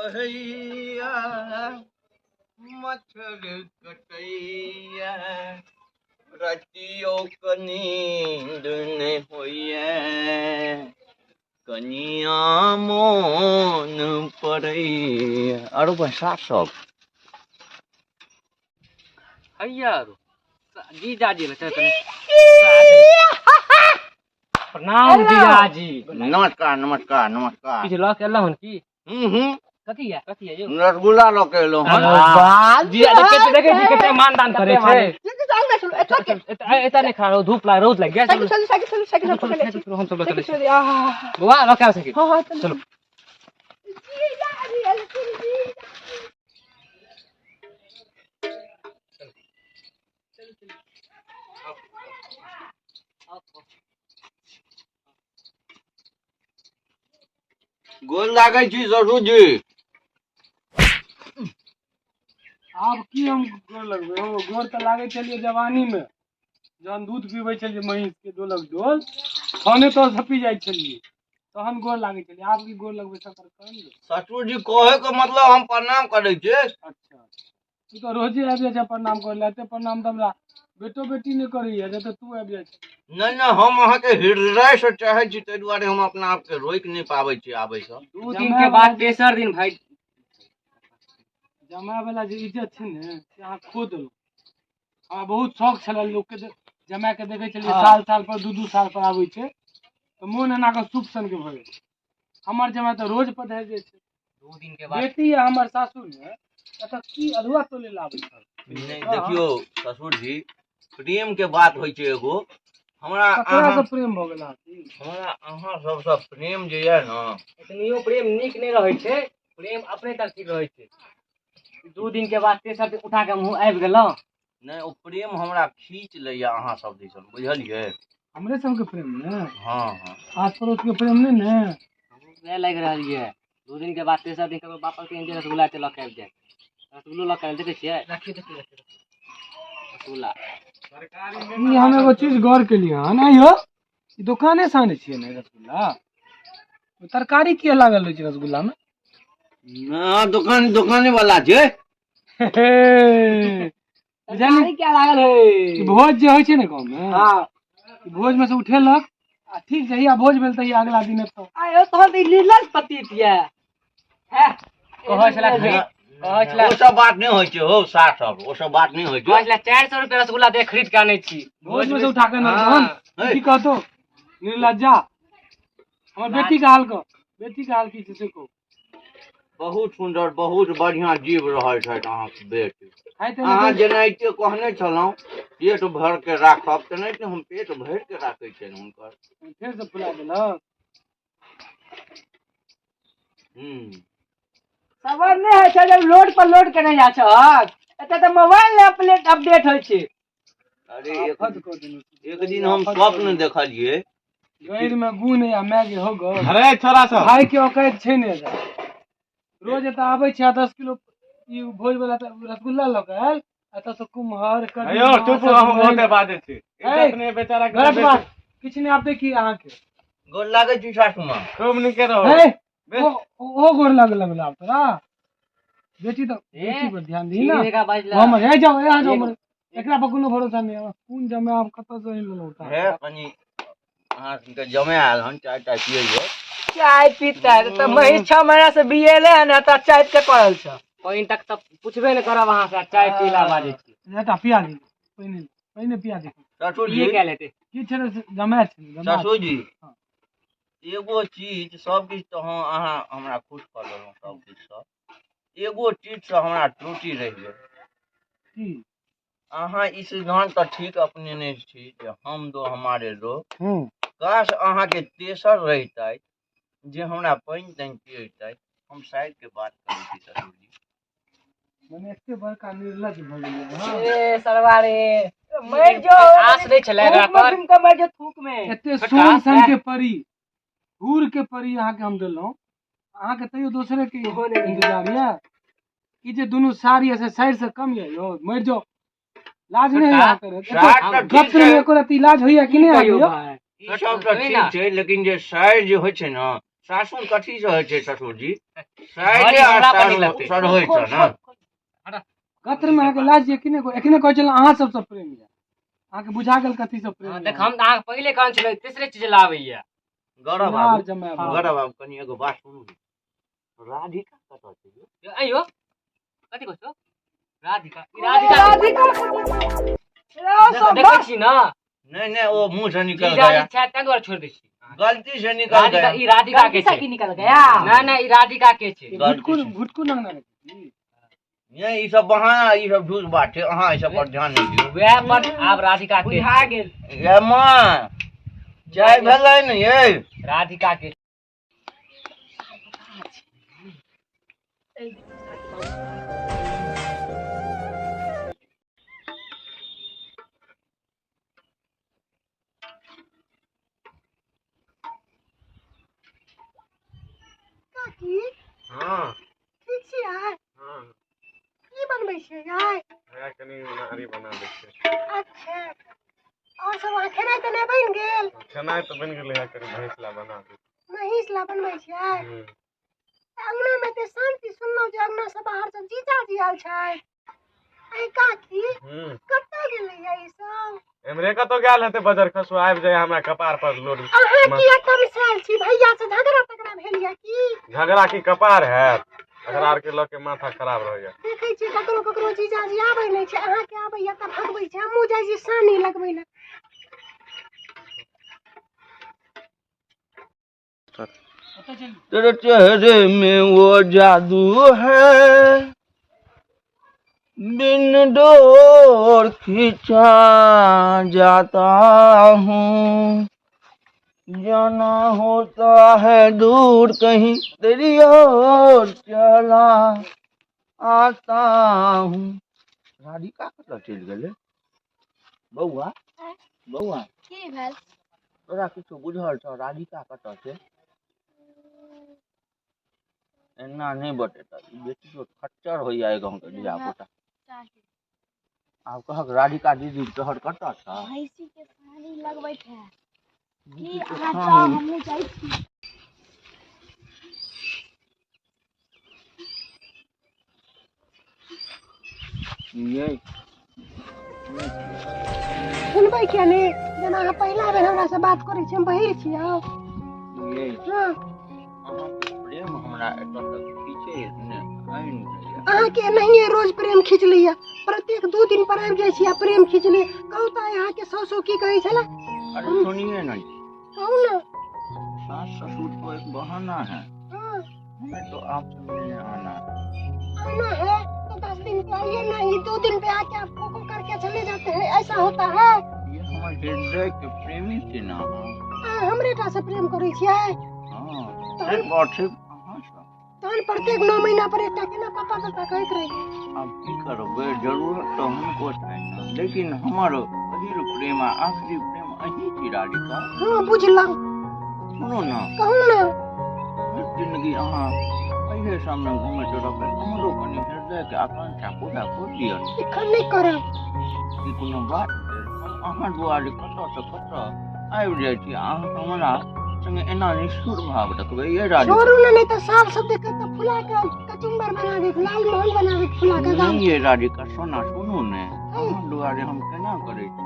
कहैया मच्छर कटैया रतियो के नींद नहि होइए कनिया मोन पड़ैया। आरो पैसा सब हैया आरो जीजाजी ले चल। प्रणाम जीजाजी। नमस्कार नमस्कार नमस्कार। किछु लऽ के एलहुँ हन की? हूँ हूँ। कथी है, कथी है यौ? रसगुल्ला लऽ के एलहुँ हन। जीजाजी कते देखै छी कते मानदान करै छै। एतऽ नहि खड़ा रहू, धूप लाग, रौद लागि गेल। साइकिल साइकिल साइकिल साइकिल पकड़ चलू, हम सब लऽ चलै छी। बौआ लऽ के आउ साइकिल। हां हां, चलू। गोल लागै छी ससुर जी। आब की हम गोर लगबै? ओ गोर तऽ लागै छलियै जवानी मे, जहन दूध पीबै छलियै महींस के डोलक डोल, थाने तर झपि जाइ छलियै, तहन गोर लागै छलियै। आब की गोर लगबै सकरकंद? ससुर जी, कहै के मतलब हम प्रणाम करै छी। अच्छा, तू तऽ रोजे आबि जाइ छै प्रणाम करै लए। एते प्रणाम तऽ हमरा बेटो बेटी नहि करैया जते तू आबि जाइ छै। नहि नहि, हम अहाँके हृदय से चाहै छी, ताहि दुआरे हम अपना आपके रोकि नहि पाबै छी आबै सँ। 2 दिन के बाद तेसर दिन भाई। जमाय वाला जे इज्जत छै ने, से अहाँ खो देलहुँ। हमरा बहुत शौक छलै लोकके जमाय के देखै छलियै, साल साल पर 2-2 साल पर आबै छै तऽ मोन एना कऽ सूप सन के भऽ जाइ छै। हमर जमाय तऽ रोज पधरि जाइ छै। 2 दिन के बाद बेटी या हमर सासुर मे एतऽ की अदुआ तोले ला आबै छल? नहि, देखियौ ससुर जी, प्रेम के बात होइ छै एगो। हमरा ककरा अहाँ से प्रेम भऽ गेल अहाँके? हमरा अहाँ सबसँ प्रेम जे यऽ ने। एतनियो प्रेम नीक नहि रहै छै, प्रेम अपने तक ठीक रहै छै। 2 दिन के बाद तेसर दिन उठा के मुँह आबि गेलहुँ। नहि, ओ प्रेम हमरा खींच लैया अहाँ सब दिसन, बुझलियै? हमरे सबके प्रेम ने? हँ हँ। आस पड़ोस के प्रेम नहि ने? हमरो वएह लागि रहल यऽ। 2 दिन के बाद तेसर दिन ककरो बापक के रसगुल्ला लऽ के आबि जायत। रसगुल्लो लऽ के आयल, देखै छियै? रसगुल्ला। ई हम एगो चीज गौर केलियै हन, आइयो ई दोकाने से आनै छियै ने रसगुल्ला? ओ तरकारी किया लागल रहै छै रसगुल्ला मे? ना, दोकाने वाला छै। हे, तरकारी क्या लागल है? ई भोज जे होइ छै ने गाँव मे, हां। ई भोज मे से उठेलक आ ठीक जहिया भोज भेल तहिया अगला दिन एतौ। आयो तहन तऽ ई निर्लज पतित ये। हैं? कहै छला खरीद, कहै छला ओ सब बात नहि होइ छै हौ सार सब, ओ सब बात नहि होइ छै। कहै छला 400 रुपया रसगुल्ला दे खरीद के आनै छी। भोज मे से उठा के आनलक हन। हे। की कहतो निर्लज्जा। हमर बेटी के हाल कह, बेटी के हाल की छै से कहू। बहुत सुन्दर, बहुत बढ़िया जीव रहल छथि अहाँके बेटी। खाइते अहाँ नहि। जेनाहिते कहने छलहुँ पेट भर के राखब, तेनाहिते हम पेट भरि के राखै छियनि हुनकर। फेर से फुला देलक। हूँ। सबर नहि होइ छै जब लोड पर लोड केने जाइ छहक। एतऽ तऽ मोबाइल ने अपलेट अपडेट होइ छै। अरे आफत कऽ देने छै। एक दिन हम स्वप्न देखलियै। गैर में गुण या माय के हो गो। अरे छोरा सब, भाई के औकात छै ने एकर। रोज एतऽ आबै छै आ 10 किलो ई भोज वाला तऽ रसगुल्ला लऽ के आयल, एतऽ से कुम्हर कदीमा, अयो चुप रहू, हम सजमनि। बहुते बाजै छी। ए, इज्जत नहि बेचारा के। गलत बात किछु नहि। आब देखी अहाँके गोर लागै छी सासु माँ। खूब नीके रहो। हे, ओ गोर लागे लगल आब तोरा। बेटी तऽ बेटी पर ध्यान दी ने। जगह बाजला। ओ हमर, हे जाओ, हे जाओ, हमर एकरा पर कोनो भरोसा नहि है। कोन जमे आब कतऽ से आनि लेलहुँ उठा? हे, कनि अहाँके जमे आयल हन, चाय ताय पियैयौ। चाय पीता है तऽ महीष 6 महीना से बियेले हन, एतऽ चाय के पड़ल छ। पानि तक तऽ पुछबे नहि करब अहाँ से, चाय पीला बाजै छी। एटा पिया दी, पहिने पहिने पिया दी। ससुर पिए जी के लेते की छै रे, जमे छै ने, जमा। ससुर जी, हँ। एगो चीज सब किछु तऽ अहाँ हमरा खुश कऽ देलहुँ सब किछु सँ, एगो चीज सँ हमरा त्रुटि रहि गेल। की? अहाँ ई सिद्धांत तऽ ठीक अपनेने छी जे हम दो हमारे दो। हूँ। काश अहाँके तेसर रहितै जे हमरा पानि तानि पियैतै। हम साइड के बात करै छी ससुर जी। मने एते बड़का निर्लज भऽ गेलै अहाँ। ए सरवा रे, मरि जो। आस नहि छलै एकरा थूक में पर। घुमि कऽ मरि जो थूक में। एते छोटका, सोन सन के परी, हूर के परी अहाँके हम देलहुँ, अहाँके तैयो दोसरे के इंतजार यऽ। ई जे दुनू सार यऽ से साइर से कम यऽ यौ? मरि जाओ, लाज नहि होइया अहाँके रे? सार तऽ ठीक गप छै। मे एको रत्ती लाज होइया कि नहि अहाँके कहियौ यौ? भाय? ई सब तऽ ठीक छै, लेकिन जे साइर जे होइ छै ने सासुर कथी से होइ छै ससुर जी? घड़ी हमरा पर नहि लगतै। सर होइ छै ने। कत्र में अहाँके लाज ये कि नहि? एखने कहै छलै अहाँ सबसँ प्रेम यऽ, अहाँके बुझा गेल कथी सब प्रेम हँ, यऽ। देख, हम तऽ अहाँके पहिले कहने छलहुँ, तेसरे चीज लाबैया। गौरव छिनार बाबू, जमाय बाबू। गौरव बाबू, कनि एगो बात सुनू ने। राधिका कतऽ छै यौ? अइयो कथी कहै छौ? राधिका, ई राधिका। राधिका देखै छी ने। नहीं नहीं, वो मुंह से निकल जीजाजी गया। छथि ताहि दुआरे छोड़ि दै छी। गलती से निकल राधिका, गया। ई राधिका के गलती से छै। की निकल गया? ना ना, ई राधिका के छै। ई घुटकू घुटकू नंगना रहै छी। नहीं, ई सब बहाना, ई सब झूठ बात छै, अहाँ ई सब पर ध्यान नहीं दियौ। वएह पर आब राधिका के बुझा गेल। ये माँ, चाय भेलै ने ये? राधिका के। काकी। हँ। ठीक छियै? हँ। की बनबै छियै आइ? हैया कनि नारी बना दै छियै। अच्छा, आओर सब अहाँ खेनाइ तेनाइ बनि गेल? खेनाइ तऽ बनि गेलै, है कनि भैंस ला बना दै। महींस ला बनबै छियै? हूँ। अङ्गनामे एते शान्ति, सुनलहुँ जे अङ्गना से बाहर सब जीजाजी आयल छथि। आइ काकी, हूँ। कतऽ गेलैया ई सब? एम्हरे कतौ गेल हेतै, बजर खसु आबि जाय हमरा कपार पर लोड। अहाँ किया तमसायल छी? भैया से झगड़ा तगड़ा भेल या की? झगड़ा की कपार हैत, एकरा आर के लऽ के माथा खराब रहैया। देखै छियै ककरो ककरो जीजाजी आबै नहि छै, अहाँके आबैया तऽ भगबै छै। हमहूँ जाइ छी सानी लगबै लए। तेरे चेहरे में वो जादू है, बिन डोर खींचा जाता हूँ, जाना होता है दूर कहीं तेरी ओर चला आता हूँ। राधिका कतऽ चलि गेलै? बौआ, बौआ। की भेल? तोरा किछु बुझल छौ, राधिका कतऽ छै? एना नहि बतेतऽ ई, बेटी खच्चर होइया एहि गाँवके धिया पुता। आब कहक, राधिका दीदी तोहर कतऽ छौ? भैंसी के सानी लगबैत है की? दीदी के अहाँ सानी। जाउ, हमहूँ जाइ छी। ये। सुनबै किया ने? जेना अहाँ पहिला बेर हमरा से बात करै छी, हम बहिर छी आउ। ये। हँ। अहाँके प्रेम हमरा एतऽ तक खींचे ने आनि दैया। अहाँके एनाहिए रोज प्रेम खींच लैया, प्रत्येक 2 दिन पर आबि जाइ छी आ प्रेम खींच ले। कहू तऽ, अहाँके सासु की कहै छलै? अरे सुनिए ना। कहू ने। सास ससुर तो एक बहाना है। हाँ। हमें तो आपसे मिलने आना है। आना है तो 10 दिन पे आइए ना, ये 2 दिन पे आके आप को करके चले जाते हैं, ऐसा होता है? ये हमर हृदय के प्रेमी छी ना अहाँ। अहाँ हमरे टा से प्रेम करै छियै? हाँ। तहन सिर्फ और सिर्फ अहाँ से। तहन प्रत्येक 9 महीना पर एकटा केना पापा पापा कहैत रही? आब की करबै, जरूरत तऽ हुनको छनि ने, लेकिन हमर पहिल प्रेम आ आखिरी प्रेम अहीं छी राधिका। हँ, बुझलहुँ। सुनू ने। कहू ने। भरि जिंदगी अहाँ एहि सामने घुमैत रहबै, हमरो कनि हृदय के आकांक्षा पूरा कऽ दिअ ने। एखन नहि करब। ई कोनो बात भेल? हम अहाँ दुआरे कतऽ से कतऽ आबि जाइ छी, अहाँ हमरा संगे एना निष्ठुर भाव रखबै ये राधिका? छोड़ू ने, नहीं तऽ साल सब देखत तऽ फुला के कचुम्बर बना देत, लाल मोहन बना देत फुला के गाल। नहीं ये राधिका, सोना, सुनू ने, अहाँ दुआरे हम केना करै छी?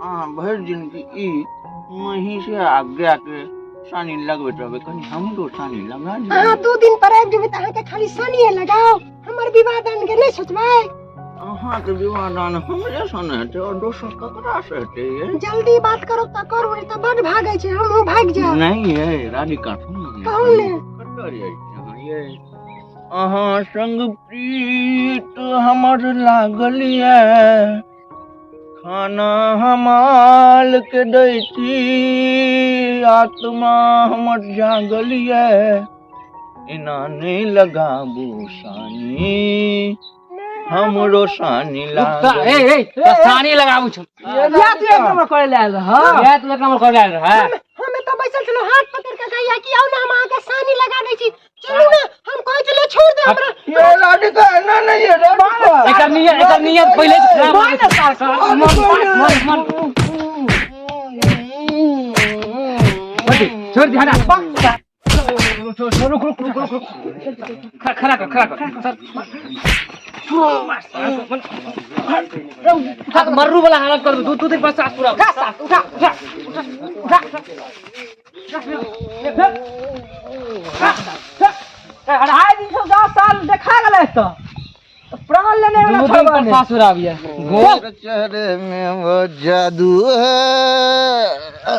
अहाँ भरि जिंदगी ई महींसे आ गाय के सानी लगबैत रहबै, कनि हमरो सानी लगा दिअ। अहाँ 2 दिन पर आबि जेबै तऽ अहाँके खाली सानिये लगाओ, हमर विवाह दान के नहि सोचबै? अहाँके विवाह दान हमरे सँ ने हेतै और दोसर ककरा से हेतै ये? जल्दी बात करब तऽ करू, नहि तऽ बड भागै छै, हमहूँ भागि जायब। नहीं ये राधिका, सुनू ने। कहू ने। कतऽ जाइ छी अहाँ ये? अहाँ संग प्रीत हमर लागल ये, खाना हमाल के दै छी, आत्मा हमर जागल ये, एना नहि लगाबू सानी, हमरो सानी लागल। ए ए, तो सानी लगाबू छौ। या तू एक नंबर करे ले आयल रह। इएह तू एक नंबर करे आयल रहै। हम एतऽ बैसल छलहुँ, हाथ पकड़ के कहैया कि आउ ने, हम अहाँके सानी लगा दै छी, चलू ने। हम कहै छलियै छोड़ दे हमरा। ये राधिका, एना नहीं है राधिका। एकर नियत पहिले से खराब हो गेल। मन मन मन छोड़ दे, हटा। उठो उठो, रुक रुक रुक रुक रुक, खड़ा कर, खड़ा कर सर। उठा के मर्रू वाला हालत कर दू, 2 दिन पर सास पूरा। उठा सास, उठा उठा उठा उठा उठा। 2.5 दिन से 10 साल देखा गेलै तऽ प्राण लेने वाला 2 दिन छोड़बा पर नहि। सासुर आबिया। चेहरे में वो जादू है।